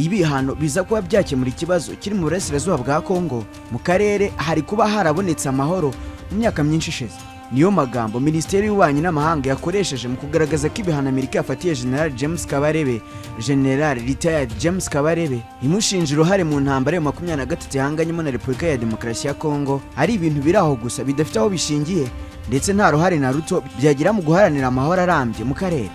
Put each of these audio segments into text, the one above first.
Iyo ibihano biza kuba byakemura ikibazo kiri mu burasirazuba bwa Kongo, mu karere hari kuba harabonetse amahoro mu myaka myinshi ishize. Niyo magambo Minisiteri y'Ububanyi n'Amahanga yakoresheje mu kugaragaza ko ibihano Amerika yafatiye General James Kabarebe, General Retired James Kabarebe, imushinja uruhare mu ntambara ya 23 ihanganyemo na Repubulika ya Demokarasi ya Kongo, ari ibintu biri aho gusa bidafite aho bishingiye, ndetse nta ruhare na ruto byagira mu guharanira amahoro arambye mu karere.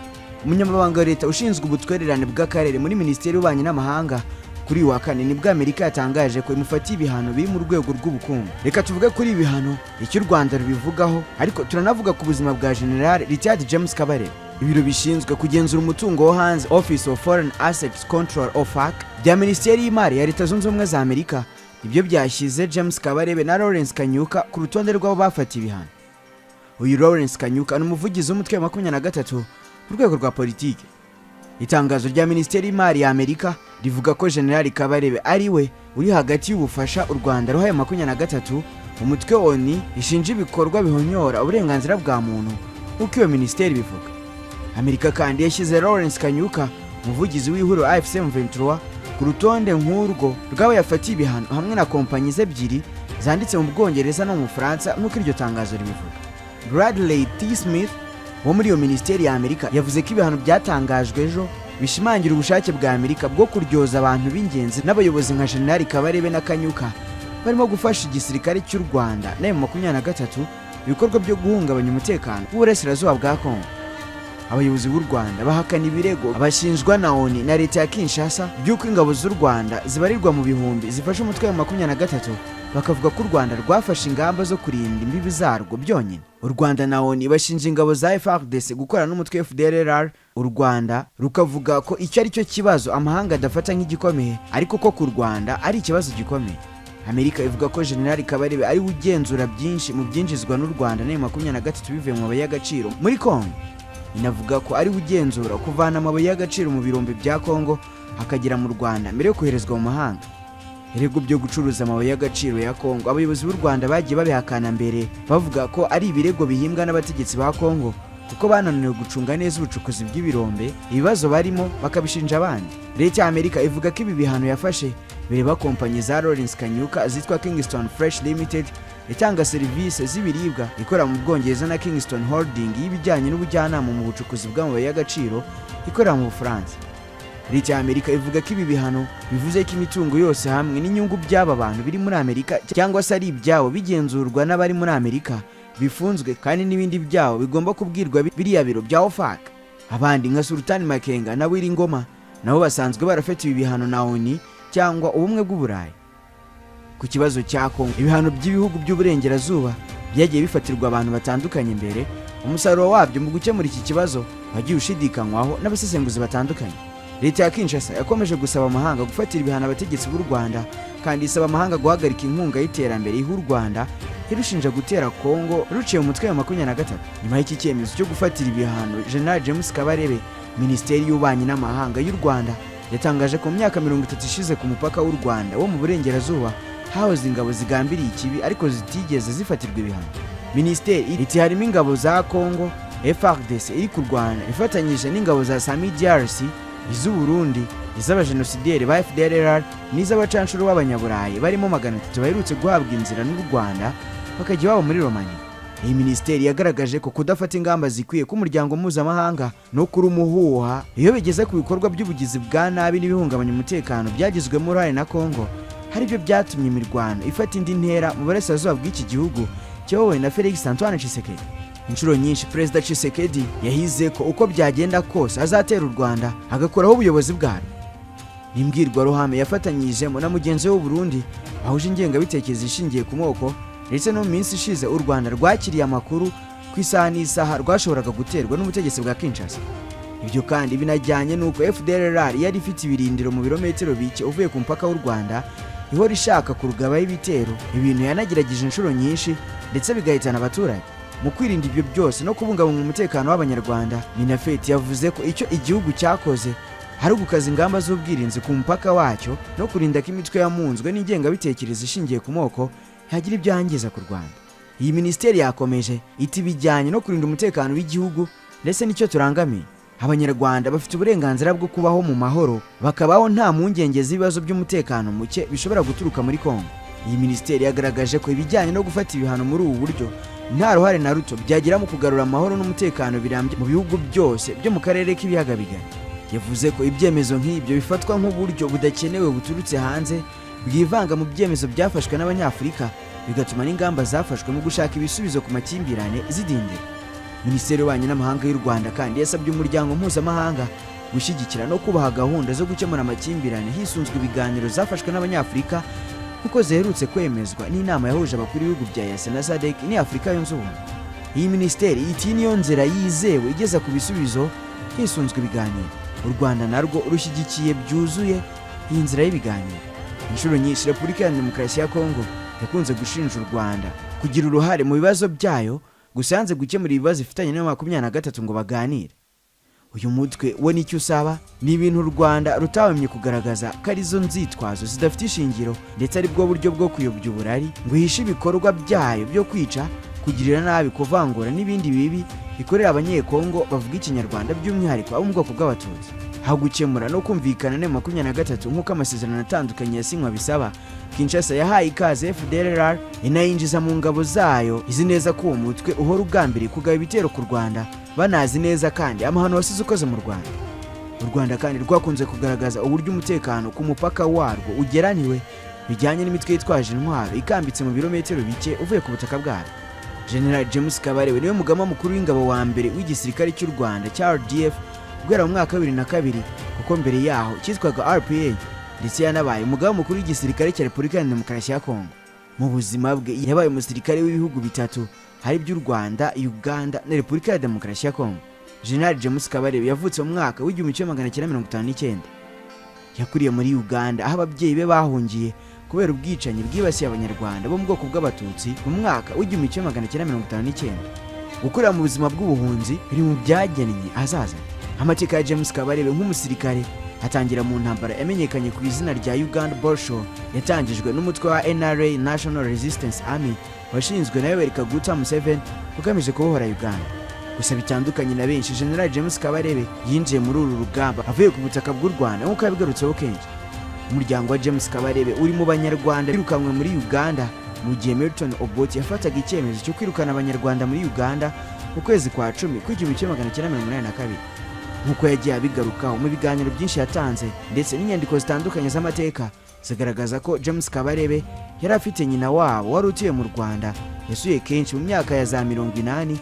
Umunyamabanga wa Leta ushinzwe ubutwererane bw'akarere muri Minisiteri y'Ububanyi n'Amahanga, kuri uyu wa kane nibwo Amerika yatangaje ko imufatiye ibihano biri mu rwego rw'ubukungu. Reka tuvuge kuri ibi bihano, icyo u Rwanda rubivugaho, ariko turanavuga ku buzima bwa General Retired James Kabarebe. Ibiro bishinzwe kugenzura umutungo wo hanze, Office of Foreign Assets Control, OFAC, bya Minisiteri y'Imari ya Leta Zunze Ubumwe za Amerika nibyo byashyize James Kabarebe na Lawrence Kanyuka ku rutonde rw'abo bafatiye ibihano. Uyu Lawrence Kanyuka ni umuvugizi w'umutwe wa 23 mu rwego rwa politiki. Itangazo rya Minisiteri y'Imari ya Amerika rivuga ko Generali Kabarebe ari we uri hagati y'ubufasha u Rwanda ruhaye 23, umutwe ONU ishinja ibikorwa bihonyora uburenganzira bwa muntu, nk'uko iyo minisiteri bivuga. Amerika kandi yashyize Lawrence Kanyuka, umuvugizi w'ihuriro AFC M23, ku rutonde nk'urwo rw'abo yafatiye ibihano, hamwe na kompanyi ze ebyiri zanditse mu Bwongereza no mu Bufaransa, nk'uko iryo tangazo ribivuga. Bradley T Smith wo muri iyo minisiteri ya Amerika yavuze ko ibihano byatangajwe ejo bishimangira ubushake bwa Amerika bwo kuryoza abantu b'ingenzi n'abayobozi nka Jenerali Kabarebe na Kanyuka barimo gufasha igisirikare cy'u Rwanda na M23 ibikorwa byo guhungabanya umutekano w'uburasirazuba bwa Kongo. Abayobozi b'u Rwanda bahakana ibirego bashinjwa na ONU na leta ya Kinshasa by'uko ingabo z'u Rwanda zibarirwa mu bihumbi zifashe umutwe wa 23, bakavuga ko u Rwanda rwafashe ingamba zo kurinda imbibi zarwo byonyine. U Rwanda na ONU bashinja ingabo za FARDC gukorana n'umutwe FDLR. U Rwanda rukavuga ko icyo ari cyo kibazo amahanga adafata nk'igikomeye, ariko ko ku Rwanda ari ikibazo gikomeye. Amerika ivuga ko Generali Kabarebe ari we ugenzura byinshi mu byinjizwa n'u Rwanda na 23 bivuye mu mabuye y'agaciro muri Kongo. Inavuga ko ari we ugenzura kuvana amabuye y'agaciro mu birombe bya Kongo akagera mu Rwanda mbere yo koherezwa mu mahanga. Ibirego byo gucuruza amabuye y'agaciro ya Kongo abayobozi b'u Rwanda bagiye babihakana mbere, bavuga ko ari ibirego bihimbwa n'abategetsi ba Kongo kuko bananiwe gucunga neza ubucukuzi bw'ibirombe, ibibazo barimo bakabishinja abandi. Leta ya Amerika ivuga ko ibi bihano yafashe bireba kompanyi za Lawrence Kanyuka zitwa Kingston Fresh Limited itanga serivisi z'ibiribwa ikorera mu Bwongereza na Kingston Holding y'ibijyanye n'ubujyanama mu bucukuzi bw'amabuye y'agaciro ikorera mu Bufaransa. Leta ya Amerika ivuga ko ibi bihano bivuze ko imitungo yose hamwe n'inyungu by'aba bantu biri muri Amerika cyangwa se ari ibyabo bigenzurwa n'abari muri Amerika bifunzwe, kandi n'ibindi byabo bigomba kubwirwa biriya biro bya OFAC. Abandi nka Sultani Makenga na Willy Ngoma nabo basanzwe barafatiwe ibihano na ONU cyangwa Ubumwe bw'Uburayi. Ku kibazo cya Kongo, ibihano by'ibihugu by'uburengerazuba byagiye bifatirwa abantu batandukanye mbere, umusaruro wabyo mu gukemura iki kibazo wagiye ushidikanywaho n'abasesenguzi batandukanye. Leta ya Kinshasa yakomeje gusaba amahanga gufatira ibihano abategetsi b'u Rwanda, kandi isaba amahanga guhagarika inkunga y'iterambere iha u Rwanda irushinja gutera Kongo ruciye mu mutwe wa 23. Nyuma y'iki cyemezo cyo gufatira ibihano General James Kabarebe, Minisiteri y'Ububanyi n'Amahanga y'u Rwanda yatangaje ko mu myaka 30 ishize ku mupaka w'u Rwanda wo mu burengerazuba hahoze ingabo zigambiriye ikibi ariko zitigeze zifatirwa ibihano. Minisiteri iti: "Harimo ingabo za Kongo FARDC iri kurwana ifatanyije n'ingabo za SAMIDRC, iz'u Burundi, iz'abajenosideri ba FDLR n'iz'abacanshuro b'Abanyaburayi barimo 300 baherutse guhabwa inzira n'u Rwanda bakajya iwabo muri Romania." Iyi minisiteri yagaragaje ko kudafata ingamba zikwiye k'umuryango mpuzamahanga no kurumuhuha iyo bigeze ku bikorwa by'ubugizi bwa nabi n'ibihungabanya umutekano byagizwemo uruhare na Kongo hari byo byatumye imirwano ifata indi ntera mu burasirazuba bw'iki gihugu kiyobowe na Felix Antoine Tshisekedi. Inshuro nyinshi Perezida Tshisekedi yahize ko uko byagenda kose azatera u Rwanda agakuraho ubuyobozi bwarwo. Ni imbwirwaruhame yafatanyijemo na mugenzi we w'u Burundi bahuje ingengabitekerezo ishingiye ku moko, ndetse no mu minsi ishize u Rwanda rwakiriye amakuru ku isaha n'isaha rwashoboraga guterwa n'ubutegetsi bwa Kinshasa. Ibyo kandi binajyanye n'uko FDLR yari ifite ibirindiro mu birometero bike uvuye ku mupaka w'u Rwanda, ihora ishaka kurugabaho ibitero, ibintu yanagerageje inshuro nyinshi ndetse bigahitana abaturage. Mu kwirinda ibyo byose no kubungabunga umutekano w'Abanyarwanda, MINAFFET yavuze ko icyo igihugu cyakoze hari ugukaza ingamba z'ubwirinzi ku mupaka wacyo no kurinda ko imitwe yamunzwe n'ingengabitekerezo ishingiye ku moko yagira ibyo yangiza ku Rwanda. Iyi minisiteri yakomeje iti: "Bijyanye no kurinda umutekano w'igihugu ndetse n'icyo turangamiye." Abanyarwanda bafite uburenganzira bwo kubaho mu mahoro, bakabaho nta mpungenge z'ibibazo by'umutekano muke bishobora guturuka muri Kongo. Iyi minisiteri yagaragaje ko ibijyanye no gufata ibihano muri ubu buryo nta ruhare na ruto byagira mu kugarura amahoro n'umutekano birambye mu bihugu byose byo mu karere k'Ibiyaga Bigari. Yavuze ko ibyemezo nk'ibyo bifatwa nk'uburyo budakenewe buturutse hanze bwivanga mu byemezo byafashwe n'Abanyafurika, bigatuma n'ingamba zafashwe mu gushaka ibisubizo ku makimbirane zidindira. Minisiteri y'Ububanyi n'Amahanga y'u Rwanda kandi yasabye umuryango mpuzamahanga gushyigikira no kubaha gahunda zo gukemura amakimbirane hisunzwe ibiganiro zafashwe n'Abanyafurika, kuko ziherutse kwemezwa n'inama yahuje abakuru b'ibihugu bya EAC na SADC ni Afurika Yunze Ubumwe. Iyi minisiteri iti: "Niyo nzira yizewe igeza ku bisubizo hisunzwe ibiganiro." U Rwanda narwo rushyigikiye byuzuye iyi nzira y'ibiganiro. Inshuro nyinshi Repubulika ya Demokarasi ya Kongo yakunze gushinja u Rwanda kugira uruhare mu bibazo byayo, gusa yanze gukemura ibibazo ifitanye na 23 ngo baganire. Uyu mutwe we nicyo usaba ni ibintu u Rwanda rutahwemye kugaragaza ko arizo nzitwazo zidafite ishingiro, ndetse ari bwo buryo bwo kuyobya uburari ngo ihishe ibikorwa byayo byo kwica, kugirira nabi, kuvangura n'ibindi bibi bikorera Abanyekongo bavuga Ikinyarwanda, by'umwihariko abo mu bwoko bw'Abatutsi. Aho gukemura no kumvikana na 23 nk'uko amasezerano atandukanye yasinywe bisaba, Kinshasa yahaye ikaze FDLR, inayinjiza mu ngabo zayo, izi neza ko uwo mutwe uhora ugambiriye kugaba ibitero ku Rwanda, banazi neza kandi amahano wasize ukoze mu Rwanda. U Rwanda kandi rwakunze kugaragaza uburyo umutekano ku mupaka warwo ugeraniwe bijyanye n'imitwe yitwaje intwaro ikambitse mu birometero bike uvuye ku butaka bwarwo. General James Kabarebe niwe mugaba mukuru w'ingabo wa mbere w'igisirikare cy'u Rwanda cya RDF guhera mu mwaka wa 2002, kuko mbere yaho cyitwaga RPA, ndetse yanabaye umugaba mukuru w'igisirikare cya Repubulika ya Demokarasi ya Kongo. Mu buzima bwe yabaye umusirikare w'ibihugu bitatu, hari iby'u Rwanda, Uganda na Repubulika ya Demokarasi ya Kongo. General James Kabarebe yavutse mu mwaka w'1959. Yakuriye muri Uganda, aho ababyeyi be bahungiye kubera ubwicanyi bwibasiye Abanyarwanda bo mu bwoko bw'Abatutsi mu mwaka w'1959. Gukurira mu buzima bw'ubuhunzi biri mu byagennye ahazaza. Amateka ya James Kabarebe nk'umusirikare atangira mu ntambara yamenyekanye ku izina rya Uganda Borsho, yatangijwe n'umutwe wa NRA, National Resistance Army, washinzwe na Yoweri Kaguta Museveni, ugamije kubohora Uganda. Gusa bitandukanye na benshi, General James Kabarebe yinjiye muri uru rugamba avuye ku butaka bw'u Rwanda, nk'uko yabigarutseho kenshi. Umuryango wa James Kabarebe uri mu Banyarwanda birukanwe muri Uganda mu gihe Milton Obote yafataga icyemezo cyo kwirukana Abanyarwanda muri Uganda mu kwezi kwa 10 kw'1982. Nk'uko yagiye abigarukaho mu biganiro byinshi yatanze ndetse n'inyandiko zitandukanye z'amateka, zigaragaza ko James Kabarebe yari afite nyina wabo wari utuye mu Rwanda yasuye kenshi mu myaka ya za 80.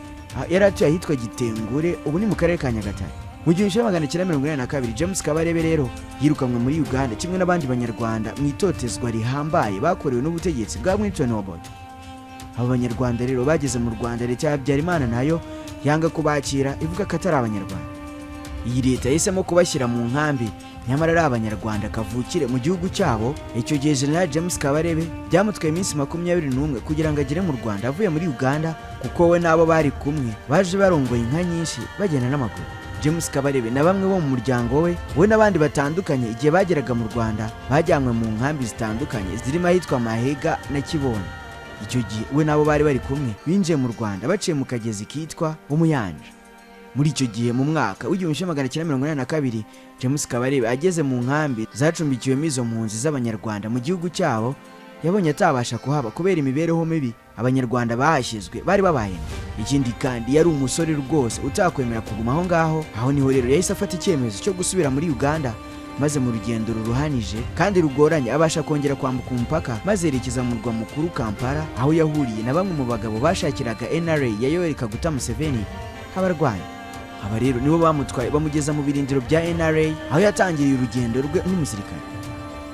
Yari atuye ahitwa Gitengure, ubu ni mu karere ka Nyagatare. Mu 1982 James Kabarebe rero yirukanwe muri Uganda kimwe n'abandi Banyarwanda mu itotezwa rihambaye bakorewe n'ubutegetsi bwa Milton Obote. Abo Banyarwanda rero bageze mu Rwanda, leta ya Habyarimana nayo yanga kubakira, ivuga ko atari Abanyarwanda. Iyi leta yahisemo kubashyira mu nkambi, nyamara ari Abanyarwanda kavukire mu gihugu cyabo. Icyo gihe General James Kabarebe byamutwaye iminsi 21 kugira ngo agere mu Rwanda avuye muri Uganda, kuko we n'abo bari kumwe baje barongoye inka nyinshi, bagenda n'amaguru. James Kabarebe na bamwe bo mu muryango we, we n'abandi batandukanye, igihe bageraga mu Rwanda bajyanywe mu nkambi zitandukanye zirimo ahitwa Mahega na Kibondo. Icyo gihe we n'abo bari bari kumwe binjiye mu Rwanda baciye mu kagezi kitwa Umuyanja. Muri icyo gihe, mu mwaka w'1982, James Kabarebe ageze mu nkambi zacumbikiwemo izo mpunzi z'Abanyarwanda mu gihugu cyabo, yabonye atabasha kuhaba kubera imibereho mibi Abanyarwanda bahashyizwe bari babayemo. Ikindi kandi yari umusore rwose utakwemera kuguma aho ngaho. Aho niho rero yahise afata icyemezo cyo gusubira muri Uganda, maze mu rugendo ruruhanije kandi rugoranye abasha kongera kwambuka umupaka, maze yerekeza mu murwa mukuru Kampala, aho yahuriye na bamwe mu bagabo bashakiraga NRA ya Yoweri Kaguta Museveni abarwanyi. Aba rero nibo bamutwaye bamugeza mu birindiro bya NRA, aho yatangiriye urugendo rwe nk'umusirikare.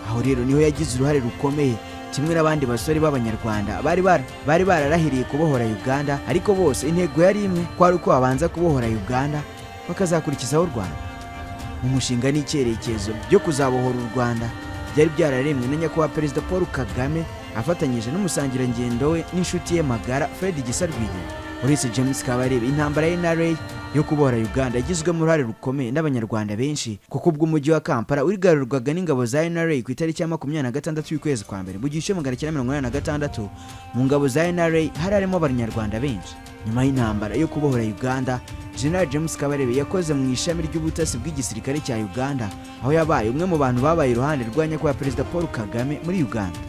Aho rero niho yagize uruhare rukomeye kimwe n'abandi basore b'Abanyarwanda bari bararahiriye kubohora Uganda, ariko bose intego yari imwe, kwari uko babanza kubohora Uganda bakazakurikizaho u Rwanda. Mu mushinga n'icyerekezo byo kuzabohora u Rwanda byari byararemwe na Nyakubahwa Perezida Paul Kagame afatanyije n'umusangirangendo we n'inshuti ye magara Fred Gisa Rwigema. Uretse James Kabarebe, intambara ya NRA Yo kubohora Uganda yagizwemo uruhare rukomeye n'Abanyarwanda benshi, kuko ubwo umujyi wa Kampala wigarurwaga n'ingabo za NRA ku itariki ya 26 y'ukwezi kwa mbere mu 1986, mu ngabo za NRA hari harimo Abanyarwanda benshi. Nyuma y'intambara yo kubohora Uganda, General James Kabarebe yakoze mu ishami ry'ubutasi bw'igisirikare cya Uganda, aho yabaye umwe mu bantu babaye iruhande rwa nyakubahwa Perezida Paul Kagame muri Uganda.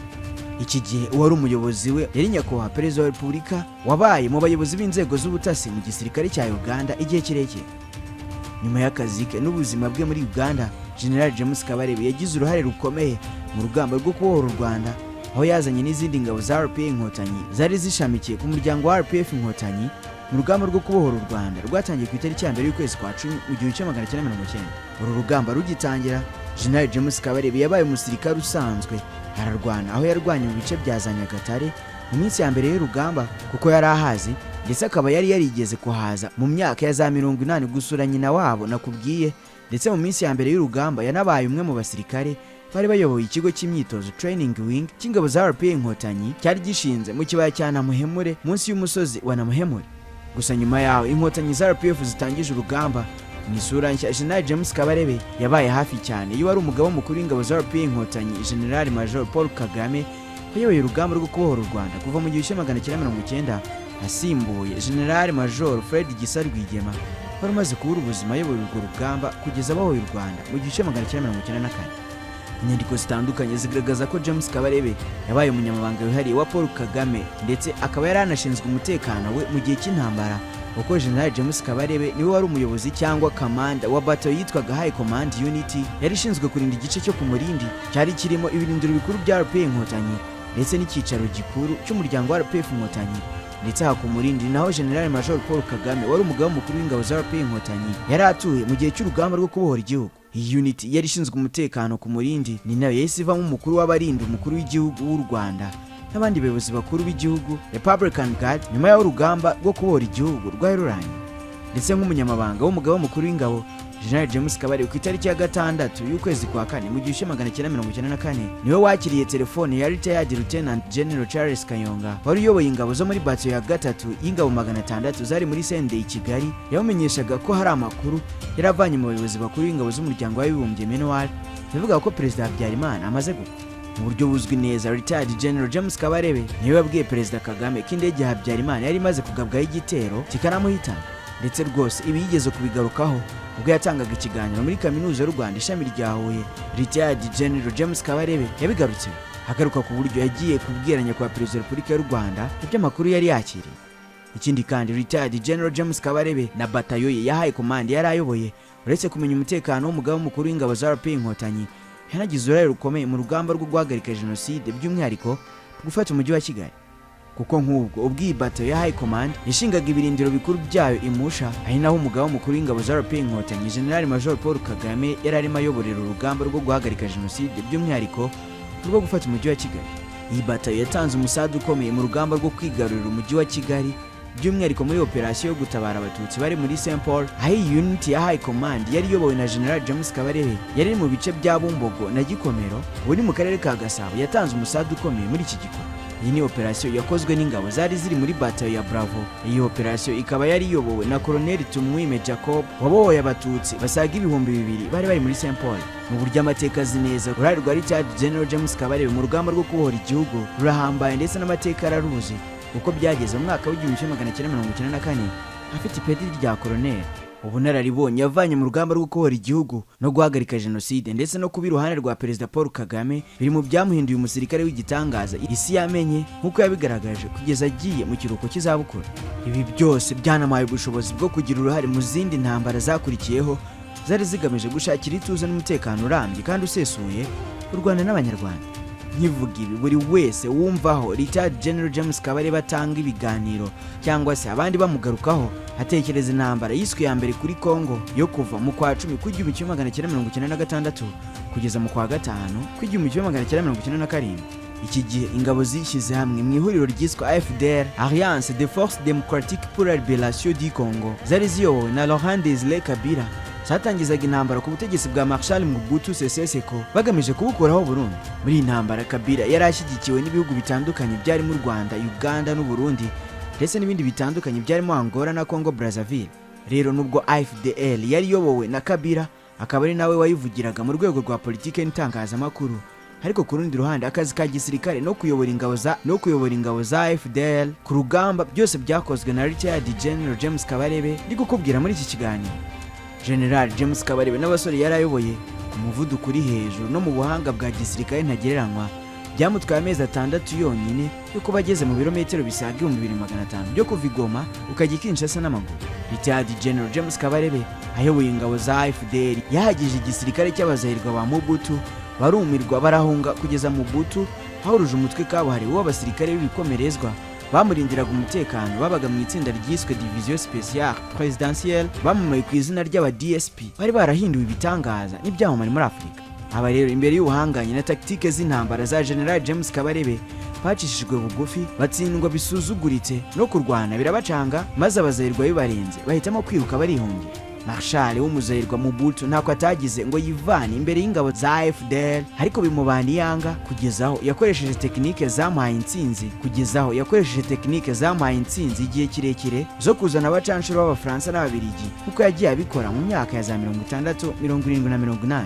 Iki gihe uwari umuyobozi we yari nyakubahwa Perezida wa Repubulika, wabaye mu bayobozi b'inzego z'ubutasi mu gisirikare cya Uganda igihe kirekire. Nyuma y'akazi ke n'ubuzima bwe muri Uganda, General James Kabarebe yagize uruhare rukomeye mu rugamba rwo kubohora u Rwanda, aho yazanye n'izindi ngabo za RPA Inkotanyi zari zishamikiye ku muryango wa RPF Inkotanyi mu rugamba rwo kubohora u Rwanda rwatangiye ku itariki ya 1 y'ukwezi kwa 10 mu 1990. Uru rugamba rugitangira, General James Kabarebe yabaye umusirikare usanzwe, ararwana, aho yarwanye mu bice bya za Nyagatare mu minsi ya mbere y'urugamba, kuko yari ahazi, ndetse akaba yari yarigeze kuhaza mu myaka ya za 80 gusura nyina wabo nakubwiye. Ndetse mu minsi ya mbere y'urugamba yanabaye umwe mu basirikare bari bayoboye ikigo cy'imyitozo, training wing, cy'ingabo za RPA Inkotanyi cyari gishinze mu kibaya cya Namuhemure, munsi y'umusozi wa Namuhemure. Gusa nyuma yaho Inkotanyi za RPF zitangije urugamba mu isura nshya, General James Kabarebe yabaye hafi cyane iyo wari umugaba mukuru w'ingabo za RPA Inkotanyi, General Major Paul Kagame, wayoboye urugamba rwo kubohora u Rwanda kuva mu 1990, asimbuye General Major Fred Gisa Rwigema wari umaze kubura ubuzima ayoboye urwo rugamba kugeza abohoye u Rwanda mu 1994. Inyandiko zitandukanye zigaragaza ko James Kabarebe yabaye umunyamabanga wihariye wa Paul Kagame, ndetse akaba yari anashinzwe umutekano we mu gihe cy'intambara, kuko General James Kabarebe niwe wari umuyobozi cyangwa kamanda wa bato yitwaga High Command Unit, yari ishinzwe kurinda igice cyo ku Murindi cyari kirimo ibirindiro bikuru bya RPA Inkotanyi ndetse n'icyicaro gikuru cy'umuryango wa RPF Inkotanyi. Ndetse aha ku Murindi naho General Major Paul Kagame, wari umugaba mukuru w'ingabo za RPA Inkotanyi, yari atuye mu gihe cy'urugamba rwo kubohora igihugu. Iyi unit yari ishinzwe umutekano ku Murindi ni nayo yahise ivamo umukuru w'abarinda umukuru w'igihugu w'u Rwanda n'abandi bayobozi bakuru b'igihugu, Republican Guard, nyuma y'aho urugamba rwo kubohora igihugu rwari rurangiye. Ndetse nk'umunyamabanga w'umugaba mukuru w'ingabo, General James Kabarebe, ku itariki ya 6 y'ukwezi kwa kane mu 1994, niwe wakiriye telefone ya retired Lieutenant General Charles Kayonga, wari uyoboye ingabo zo muri bato ya gatatu y'ingabo 600 zari muri CND i Kigali. Yamumenyeshaga ko hari amakuru yari avanye mu bayobozi bakuru b'ingabo z'umuryango w'abibumbye MINUAR, yavugaga ko Perezida Habyarimana amaze gupfa. Mu buryo buzwi neza, retired General James Kabarebe niwe wabwiye Perezida Kagame ko indege ya Habyarimana yari imaze kugabwaho igitero kikanamuhitana. Ndetse rwose ibi yigeze kubigarukaho ubwo yatangaga ikiganiro muri Kaminuza y'u Rwanda, ishami rya Huye. Retired General James Kabarebe yabigarutseho agaruka ku buryo yagiye kubwira nyakubahwa Perezida wa Repubulika y'u Rwanda iby'amakuru yari yakiriye. Ikindi kandi, retired General James Kabarebe na batayo ye ya High Command yari ayoboye, uretse kumenya umutekano w'umugaba mukuru w'ingabo za RPA Inkotanyi, yanagize uruhare rukomeye mu rugamba rwo guhagarika jenoside, by'umwihariko gufata umujyi wa Kigali, kuko nk'ubwo ubwo iyi bato ya High Command yashingaga ibirindiro bikuru byayo i Musha, ari naho umugaba mukuru w'ingabo za RPA Inkotanyi, General Major Paul Kagame, yari arimo ayoborera urugamba rwo guhagarika jenoside, by'umwihariko rwo gufata umujyi wa Kigali. Iyi batayo yatanze umusada ukomeye mu rugamba rwo kwigarurira umujyi wa Kigali, by'umwihariko muri operasiyo yo gutabara Abatutsi bari muri St Paul, aho iyi unit ya High Command yari iyobowe na General James Kabarebe yari iri mu bice bya Bumbogo na Gikomero, ubu ni mu karere ka Gasabo. Yatanze umusada ukomeye muri iki gikorwa. Iyi ni operasiyo yakozwe n'ingabo zari ziri muri batayo ya Bravo. Iyi operasiyo ikaba yari iyobowe na Koloneli Tumwime Jacob, wabohoye Abatutsi basaga 2000 bari bari muri St Paul. Mu buryo amateka azi neza, uruhare rwa retired General James Kabarebe mu rugamba rwo kubohora igihugu rurahambaye, ndetse n'amateka araruzi, kuko byageze mu mwaka w'1994 afite ipeti rya koroneli. Ubunararibonye yavanye mu rugamba rwo kubohora igihugu no guhagarika jenoside, ndetse no kuba iruhande rwa Perezida Paul Kagame, biri mu byamuhinduye umusirikare w'igitangaza isi yamenye, nk'uko yabigaragaje kugeza agiye mu kiruhuko cy'izabukuru. Ibi byose byanamuhaye ubushobozi bwo kugira uruhare mu zindi ntambara zakurikiyeho zari zigamije gushakira ituze n'umutekano urambye kandi usesuye u Rwanda n'Abanyarwanda. Nkivuga ibi, buri wese wumvaho retired General James Kabarebe atanga ibiganiro cyangwa se abandi bamugarukaho, atekereza intambara yiswe ya mbere kuri Congo yo kuva mu kwa 10 kw'1996 kugeza mu kwa gatanu kw'1997. Iki gihe ingabo zishyize hamwe mu ihuriro ryiswe AFDL, Alliance des Forces Démocratiques pour la Libération du Congo, zari ziyobowe na Laurent Désiré Kabila, zatangizaga intambara ku butegetsi bwa Marshal Mobutu Sese Seko, bagamije kubukuraho burundu. Muri iyi ntambara, Kabila yari ashyigikiwe n'ibihugu bitandukanye byarimo u Rwanda, Uganda n'u Burundi, ndetse n'ibindi bitandukanye byarimo Angola na Congo Brazzaville. Rero nubwo AFDL yari iyobowe na Kabila, akaba ari nawe wayivugiraga mu rwego rwa politike n'itangazamakuru, ariko ku rundi ruhande akazi ka gisirikare no kuyobora ingabo za AFDL ku rugamba byose byakozwe na Retired General James Kabarebe ndi kukubwira muri iki kiganiro. General James Kabarebe n'abasore yari ayoboye, ku muvuduko uri hejuru no mu buhanga bwa gisirikare ntagereranywa, byamutwaye amezi 6 yonyine yo kuba ageze mu birometero bisaga 2500 byo kuva i Goma ukajya i Kinshasa n'amaguru. Retired General James Kabarebe ayoboye ingabo za AFDL yahagije igisirikare cy'abazahirwa ba Mobutu, barumirwa barahunga, kugeza Mobutu ahuruje umutwe kabuhariwe w'abasirikare b'ibikomerezwa bamurindiraga umutekano, babaga mu itsinda ryiswe Division Spéciale Présidentielle, bamamaye ku izina ry'aba DSP, bari barahinduwe ibitangaza n'ibyamamare muri Afurika. Aba rero, imbere y'ubuhanganye na tactique z'intambara za General James Kabarebe, bacishijwe bugufi, batsindwa bisuzuguritse, no kurwana birabacanga, maze abazahirwa bibarenze bahitamo kwiruka barihungira. Marshal w'umuzahirwa Mobutu ntako atagize ngo yivane imbere y'ingabo za AFDL, ariko bimubana iyanga, kugeza aho yakoresheje technique zamuhaye intsinzi igihe kirekire zo kuzana abacanshuro b'Abafaransa n'Ababirigi, kuko yagiye abikora mu myaka ya za 60, 70 na 80.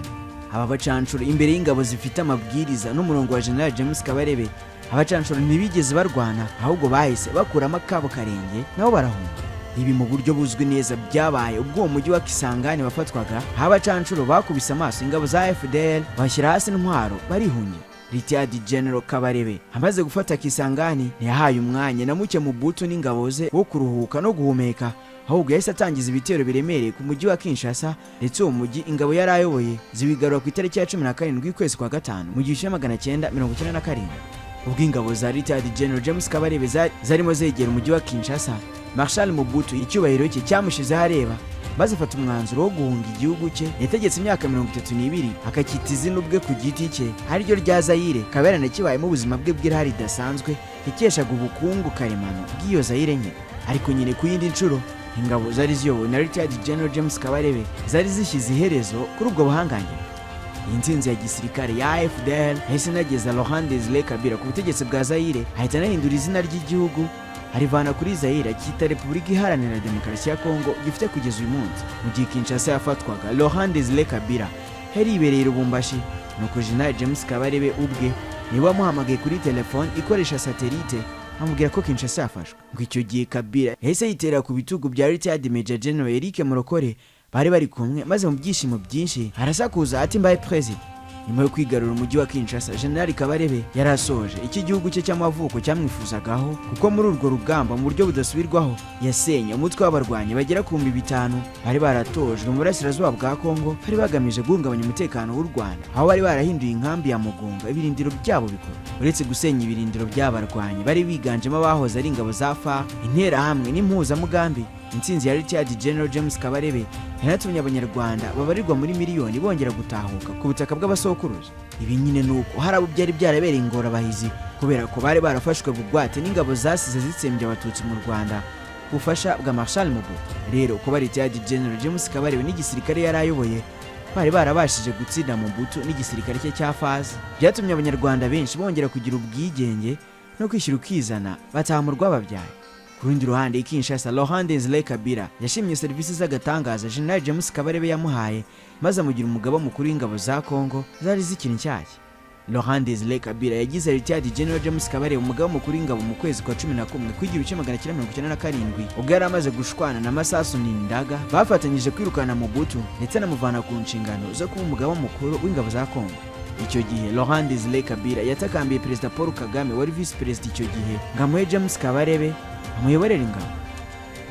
Aba bacanshuro, imbere y'ingabo zifite amabwiriza n'umurongo wa General James Kabarebe, abacanshuro ntibigeze barwana, ahubwo bahise bakuramo akabo karenge nabo barahunga. Ibi mu buryo buzwi neza byabaye ubwo uwo mujyi wa Kisangani wafatwaga, aho abacanshuro bakubise amaso ingabo za AFDL bashyira hasi intwaro barihungira. Retired General Kabarebe amaze gufata Kisangani, ntiyahaye umwanya na muke Mobutu n'ingabo ze wo kuruhuka no guhumeka, ahubwo yahise atangiza ibitero biremereye ku mujyi wa Kinshasa, ndetse uwo mujyi ingabo yari ayoboye ziwigarura ku itariki ya 17 y'ukwezi kwa gatanu mu 1997. Ubwo ingabo za Retired General James Kabarebe zarimo zegera umujyi wa Kinshasa, Marshal Mobutu icyubahiro cye cyamushizeho areba, maze afata umwanzuro wo guhunga igihugu cye yategetse imyaka 32, akacyita izina ubwe ku giti cye, ariryo rya Zayire. Akaba yaranakibayemo ubuzima bwe bw'irari ridasanzwe yakeshaga ubukungu karemano bw'iyo Zayire nyine. Ariko nyine ku yindi nshuro, ingabo zari ziyobowe na Retired General James Kabarebe zari zishyize iherezo kuri ubwo buhangange. Iyi ntsinzi ya gisirikare ya AFDL yahise inageza Laurent Desire Kabila ku butegetsi bwa Zayire, ahita anahindura izina ry'igihugu, arivana kuri Zayire akita Repubulika Iharanira Demokarasi ya Kongo gifite kugeza uyu munsi. Mu gihe Kinshasa yafatwaga, Laurent Desire Kabila yari yibereye i Lubumbashi, nuko General James Kabarebe ubwe niwe wamuhamagaye kuri telefone ikoresha satellite, amubwira ko Kinshasa yafashwe. Ngo icyo gihe Kabila yahise yitera ku bitugu bya Retired Major General Eric Murokore bari bari kumwe, maze mu byishimo byinshi arasakuza ati: "Mbaye perezida." Nyuma yo kwigarura umujyi wa Kinshasa, General Kabarebe yari asoje icyo igihugu cye cy'amavuko cyamwifuzagaho, kuko muri urwo rugamba mu buryo budasubirwaho yasenye umutwe w'abarwanyi bagera ku 5000 bari baratojwe mu burasirazuba bwa Kongo, bari bagamije guhungabanya umutekano w'u Rwanda, aho bari barahinduye inkambi ya Mugunga ibirindiro byabo bikuru. Uretse gusenya ibirindiro by'abarwanyi bari biganjemo abahoze ari ingabo za FAR, Interahamwe n'Impuzamugambi, intsinzi ya Retired General James Kabarebe yanatumye Abanyarwanda babarirwa muri miliyoni bongera gutahuka ku butaka bw'abasokuruza. Ibi nyine ni uko hari abo byari byarabereye ingorabahizi, kubera ko bari barafashwe bugwate n'ingabo zasize zitsembye Abatutsi mu Rwanda ku bufasha bwa Marshal Mobutu. Rero kuba Retired General James Kabarebe n'igisirikare yari ayoboye bari barabashije gutsinda Mobutu n'igisirikare cye cya FAZ, byatumye Abanyarwanda benshi bongera kugira ubwigenge no kwishyira ukizana, bataha mu rwababyaye. Ku rundi ruhande, i Kinshasa, Laurent Desire Kabila yashimye serivisi z'agatangaza General James Kabarebe yamuhaye, maze amugira umugaba mukuru w'ingabo za Kongo zari zikiri nshyashya. Laurent Desire Kabila yagize Retired General James Kabarebe umugaba mukuru w'ingabo mu kwezi kwa 11 kw'1997, ubwo yari amaze gushwana na Masasu Nindaga bafatanyije kwirukana Mobutu, ndetse anamuvana ku nshingano zo kuba umugaba mukuru w'ingabo za Kongo. Icyo gihe Laurent Desire Kabila yatakambiye Perezida Paul Kagame wari visi perezida icyo gihe ngo amuhe James Kabarebe amuyoborere ingabo.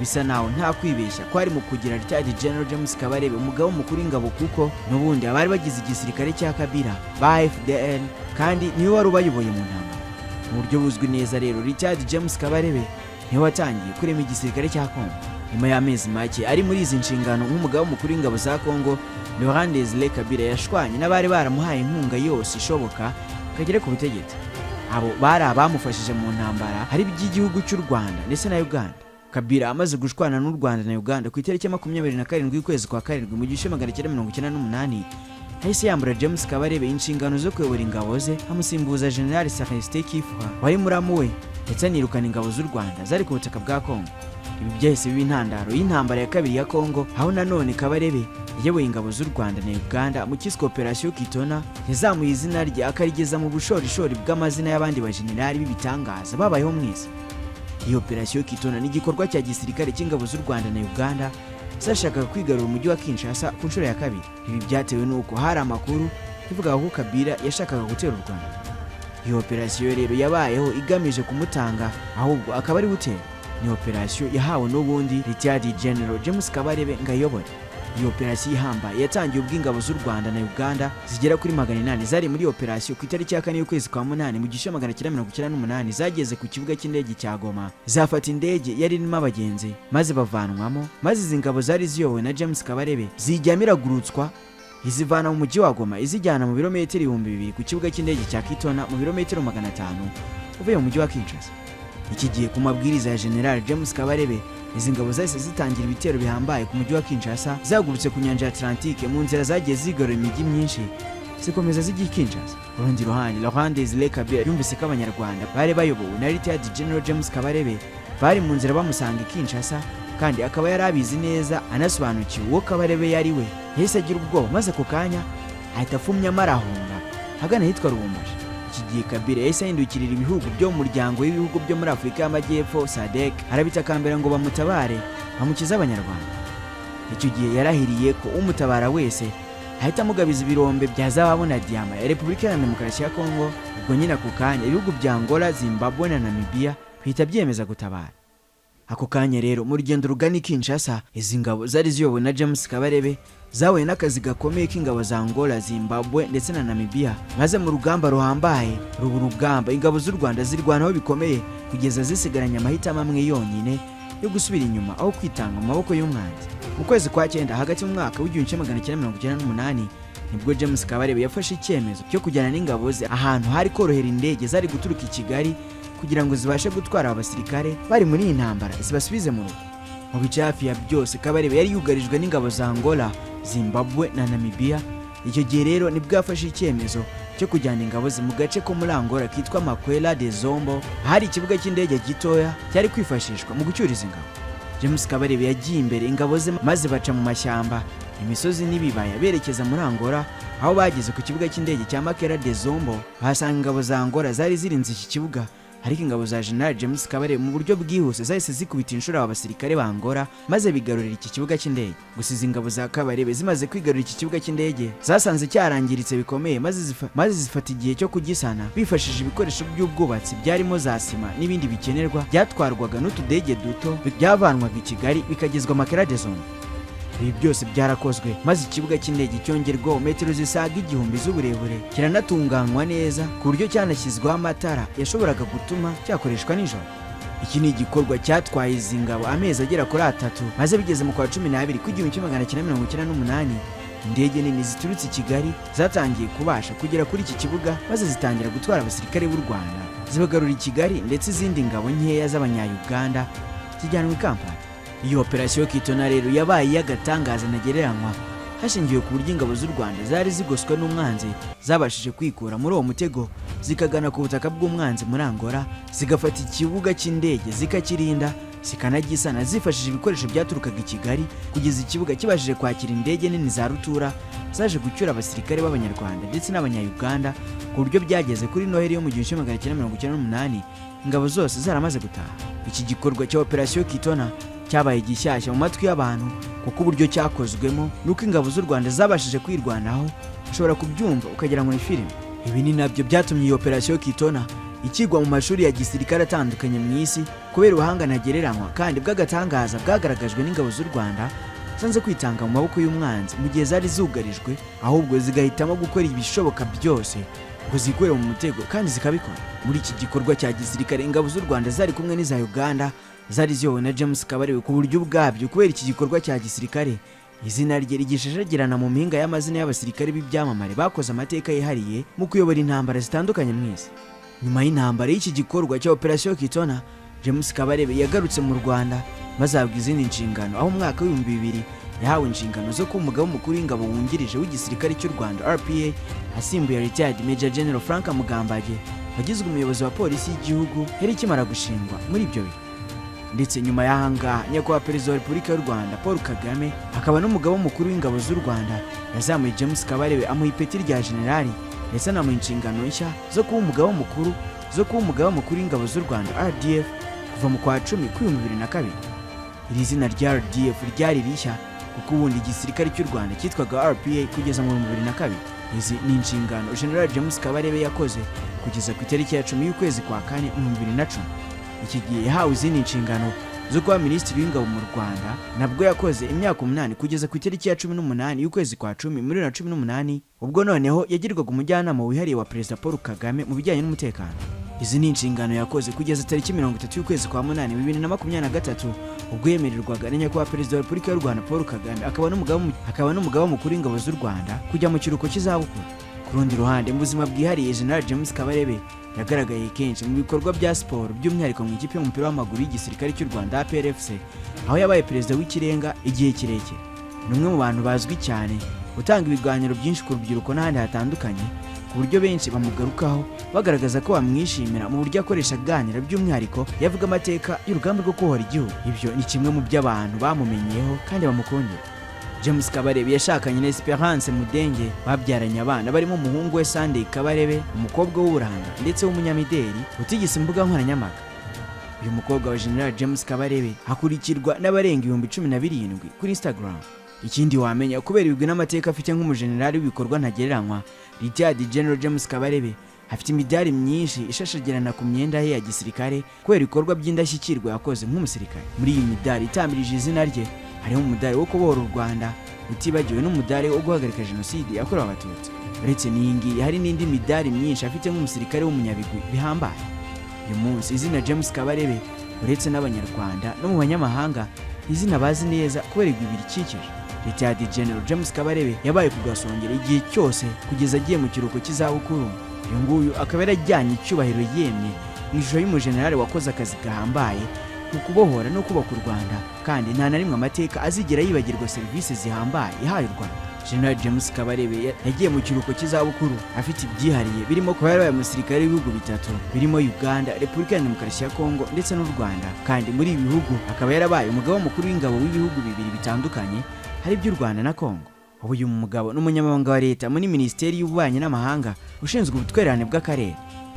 Bisa naho nta kwibeshya ko ari mu kugira Retired General James Kabarebe umugaba mukuru w'ingabo, kuko n'ubundi abari bagize igisirikare cya Kabila ba AFDL kandi niwe wari ubayoboye mu ntambara mu buryo buzwi neza. Rero Retired James Kabarebe niwe watangiye kurema igisirikare cya Kongo. Nyuma y'amezi make ari muri izi nshingano nk'umugaba mukuru w'ingabo za Kongo, Laurent Desire Kabila yashwanye n'abari baramuhaye inkunga yose ishoboka ngo agere ku butegetsi. Abo bari abamufashije mu ntambara, hari iby'igihugu cy'u Rwanda ndetse na Uganda. Kabila amaze gushwana n'u Rwanda na Uganda, ku itariki ya 27 y'ukwezi kwa karindwi mu 1998, yahise yambura James Kabarebe inshingano zo kuyobora ingabo ze, amusimbuza General Celestin Kifwa wari muramu we, ndetse anirukana ingabo z'u Rwanda zari ku butaka bwa Kongo. Ibi byahise biba intandaro y'intambara ya kabiri ya Kongo, aho nanone Kabarebe yayoboye ingabo z'u Rwanda na Uganda mu cyiswe Operation Kitona. Yazamuye izina rye akarigeza mu bushorishori bw'amazina y'abandi bajenerali b'ibitangaza babayeho mu isi. Iyi Operation Kitona ni igikorwa cya gisirikare cy'ingabo z'u Rwanda na Uganda zashakaga kwigarura umujyi wa Kinshasa ku nshuro ya kabiri. Ibi byatewe n'uko hari amakuru ivugaga ko Kabila yashakaga gutera u Rwanda. Iyo operasiyo rero yabayeho igamije kumutanga, ahubwo akaba ari gutera. Ni operasiyo yahawe n'ubundi Retired General James Kabarebe ngo ayobore. Iyo operasiyo ihambaye yatangiye ubwo ingabo z'u Rwanda na Uganda zigera kuri 800 zari muri operasiyo ku itariki ya 4 y'ukwezi kwa munani mu 1998, zageze ku kibuga cy'indege cya Goma, zafata indege yari irimo abagenzi maze bavanwamo. Maze izi ngabo zari ziyobowe na James Kabarebe zijyamo, iragurutswa, izivana mu mujyi wa Goma izijyana mu birometero 2000 ku kibuga cy'indege cya Kitona, mu birometero 500 uvuye mu mujyi wa Kinshasa. Iki gihe, ku mabwiriza ya General James Kabarebe, izi ngabo zahise zitangira ibitero bihambaye ku mujyi wa Kinshasa, zagurutse ku nyanja ya Atlantique. Mu nzira zagiye zigarura imijyi myinshi, zikomeza zijya i Kinshasa. Ku rundi ruhande, Laurent Desire Kabila yumvise ko Abanyarwanda bari bayobowe na Retired General James Kabarebe bari mu nzira bamusanga i Kinshasa, kandi akaba yari abizi neza anasobanukiwe uwo Kabarebe yari we, yahise agira ubwoba maze ako kanya ahita afumyamo arahunga ahagana ahitwa Lubumbashi. Iki gihe Kabila yahise ahindukirira ibihugu byo mu muryango w'ibihugu byo muri Afurika y'Amajyepfo, SADC, arabitakambira ngo bamutabare, bamukize Abanyarwanda. Icyo gihe yarahiriye ko umutabara wese ahita amugabiza ibirombe bya zahabu na diyama ya Repubulika Iharanira Demokarasi ya Kongo. Ubwo nyine ako kanya ibihugu bya Angola, Zimbabwe na Namibia bihita byiyemeza gutabara ako kanya. Rero mu rugendo rugana i Kinshasa, izi ngabo zari ziyobowe na James Kabarebe zahuye n'akazi gakomeye k'ingabo za Angola, Zimbabwe ndetse na Namibia, maze mu rugamba ruhambaye ruba urugamba, ingabo z'u Rwanda zirwanaho bikomeye kugeza zisigaranye amahitamo amwe yonyine yo gusubira inyuma aho kwitanga mu maboko y'umwanzi. Mu kwezi kwa cyenda hagati mu mwaka w'1998 nibwo James Kabarebe yafashe icyemezo cyo kujyana n'ingabo ze ahantu hari korohera indege zari guturuka i Kigali, kugira ngo zibashe gutwara aba basirikare bari muri iyi ntambara zibasubize mu rugo. Mu bice hafi ya byose Kabarebe yari yugarijwe n'ingabo za Angola, Zimbabwe na Namibia. Icyo gihe rero nibwo yafashe icyemezo cyo kujyana ingabo ze mu gace ko muri Angola kitwa Maquela de Zombo, ahari ikibuga cy'indege gitoya cyari kwifashishwa mu gucyuriza ingabo. James Kabarebe yagiye imbere ingabo ze, maze baca mu mashyamba, imisozi n'ibibaya berekeza muri Angola, aho bageze ku kibuga cy'indege cya Maquela de Zombo bahasanga ingabo za Angola zari zirinze iki kibuga. Ariko ingabo za General James Kabarebe mu buryo bwihuse zahise zikubita inshuro aba basirikare ba Angola, maze bigarurira iki kibuga cy'indege. Gusa izi ngabo za Kabarebe zimaze kwigarurira iki kibuga cy'indege, zasanze cyarangiritse bikomeye, maze zifata igihe cyo kugisana bifashishije ibikoresho by'ubwubatsi byarimo za sima n'ibindi bikenerwa byatwarwaga n'utudege duto byavanwaga i Kigali bikagezwa Maquela de Zombo. Ibi byose byarakozwe, maze ikibuga cy'indege cyongerwaho metero zisaga 1000 z'uburebure, kiranatunganywa neza ku buryo cyanashyizweho amatara yashoboraga gutuma cyakoreshwa nijoro. Iki ni igikorwa cyatwaye izi ngabo amezi agera kuri 3, maze bigeze mu kwa 12 kw'1998, indege nini ziturutse i Kigali zatangiye kubasha kugera kuri iki kibuga, maze zitangira gutwara abasirikare b'u Rwanda zibagarura i Kigali, ndetse izindi ngabo nkeya z'Abanyayuganda zijyanwa i Kampala. Iyo Operasiyo Kitona rero yabaye iy'agatangaza ntagereranywa, hashingiwe ku buryo ingabo z'u Rwanda zari zigoswe n'umwanzi zabashije kwikura muri uwo mutego, zikagana ku butaka bw'umwanzi muri Angola, zigafata ikibuga cy'indege, zikakirinda, zikanagisana zifashishije ibikoresho byaturukaga i Kigali, kugeza ikibuga kibashije kwakira indege nini za rutura zaje gucyura abasirikare b'Abanyarwanda ndetse n'Abanyayuganda, ku buryo byageze kuri Noheli yo mu 1998 ingabo zose zaramaze gutaha. Iki gikorwa cya Operasiyo Kitona cyabaye gishyashya mu matwi y'abantu, kuko uburyo cyakozwemo nuko ingabo z'u Rwanda zabashije kwirwanaho, ushobora kubyumva ukagira ngo ni filime. Ibi ni nabyo byatumye iyi Operasiyo Kitona ikigwa mu mashuri ya gisirikare atandukanye mu isi, kubera ubuhanga ntagereranywa kandi bw'agatangaza bwagaragajwe n'ingabo z'u Rwanda zanze kwitanga mu maboko y'umwanzi mu gihe zari zugarijwe, ahubwo zigahitamo gukora ibishoboka byose ngo zikure mu mutego, kandi zikabikora. Muri iki gikorwa cya gisirikare, ingabo z'u Rwanda zari kumwe n'iza Uganda zari ziyobowe na James Kabarebe. Ku buryo ubwabyo, kubera iki gikorwa cya gisirikare, izina rye rigishashagirana mu mpinga y'amazina y'abasirikare b'ibyamamare bakoze amateka yihariye mu kuyobora intambara zitandukanye mu isi. Nyuma y'intambara y'iki gikorwa cya Operasiyo Kitona, James Kabarebe yagarutse mu Rwanda maze ahabwa izindi nshingano, aho umwaka w'2000 yahawe inshingano zo kuba umugaba mukuru w'ingabo wungirije w'igisirikare cy'u Rwanda, RPA, asimbuye Retired Major General Frank Mugambage wagizwe umuyobozi wa polisi y'igihugu yari ikimara gushingwa muri ibyo bihe. Ndetse nyuma y'ahangaha, Nyakubahwa Perezida wa Repubulika y'u Rwanda Paul Kagame, akaba n'umugaba mukuru w'ingabo z'u Rwanda, yazamuye James Kabarebe, amuha ipeti rya generali, ndetse anamuha inshingano nshya zo kuba umugaba mukuru w'ingabo z'u Rwanda, RDF, kuva mu kwa 10 kw'2002. Iri zina rya RDF ryari rishya, kuko ubundi igisirikare cy'u Rwanda cyitwaga RPA kugeza mu 2002. Izi ni inshingano General James Kabarebe yakoze kugeza ku itariki ya 10 y'ukwezi kwa kane mu 2010. Iki gihe yahawe izindi nshingano zo kuba Minisitiri w'Ingabo mu Rwanda, nabwo yakoze imyaka 8 kugeza ku itariki ya 18 y'ukwezi kwa 10 muri 2018, ubwo noneho yagirwaga umujyanama wihariye wa Perezida Paul Kagame mu bijyanye n'umutekano. Izi ni inshingano yakoze kugeza tariki 30 y'ukwezi kwa munani 2023, ubwo yemererwaga na Nyakubahwa Perezida wa Repubulika y'u Rwanda Paul Kagame, akaba n'umugaba mukuru w'ingabo z'u Rwanda, kujya mu kiruhuko cy'izabukuru. Ku rundi ruhande, mu buzima bwihariye, General James Kabarebe yagaragaye kenshi mu bikorwa bya siporo, by'umwihariko mu ikipe y'umupira w'amaguru y'igisirikare cy'u Rwanda, APRFC, aho yabaye perezida w'ikirenga igihe kirekire. Ni umwe mu bantu bazwi cyane utanga ibiganiro byinshi ku rubyiruko n'ahandi hatandukanye, ku buryo benshi bamugarukaho bagaragaza ko bamwishimira mu buryo akoresha aganira, by'umwihariko yavuga amateka y'urugamba rwo kubohora igihugu. Ibyo ni kimwe mu byo abantu bamumenyeho kandi bamukundira. James Kabarebe yashakanye na Esperance Mudenge, babyaranye abana barimo umuhungu we Sunday Kabarebe, umukobwa w'uburanga ndetse w'umunyamideli utigisa imbuga nkoranyambaga. Uyu mukobwa wa General James Kabarebe akurikirwa n'abarenga 17,000 kuri Instagram. Ikindi wamenya, kubera ibigwi n'amateka afite nk'umujenerali w'ibikorwa ntagereranywa, Retired General James Kabarebe afite imidari myinshi ishashagirana ku myenda ye ya gisirikare kubera ibikorwa by'indashyikirwa yakoze nk'umusirikare. Muri iyi midari itamirije izina rye hariho umudari wo kubohora u Rwanda, utibagiwe n'umudari wo guhagarika Jenoside yakorewe Abatutsi. Uretse n'iyi ngiyi, hari n'indi midari myinshi afite nk'umusirikare w'umunyabigwi bihambaye. Uyu munsi izina James Kabarebe, uretse n'Abanyarwanda, no mu banyamahanga izina bazi neza kubera ibigwi birikikije. Retired General James Kabarebe yabaye ku gasongero igihe cyose kugeza agiye mu kiruhuko cy'izabukuru. Uyu nguyu akaba yarajyanye icyubahiro yemye mu ishusho y'umujenerali wakoze akazi gahambaye mu kubohora no kubaka u Rwanda, kandi nta na rimwe amateka azigera yibagirwa serivisi zihambaye yahaye u Rwanda. General James Kabarebe yagiye mu kiruhuko cy'izabukuru afite ibyihariye birimo kuba yarabaye umusirikare w'ibihugu bitatu birimo Uganda, Repubulika ya Demokarasi ya Kongo ndetse n'u Rwanda, kandi muri ibi bihugu akaba yarabaye umugaba mukuru w'ingabo w'ibihugu bibiri bitandukanye, hari iby'u Rwanda na Kongo. Ubu uyu mugabo ni umunyamabanga wa leta muri Minisiteri y'Ububanyi n'Amahanga ushinzwe ubutwererane bw'akarere.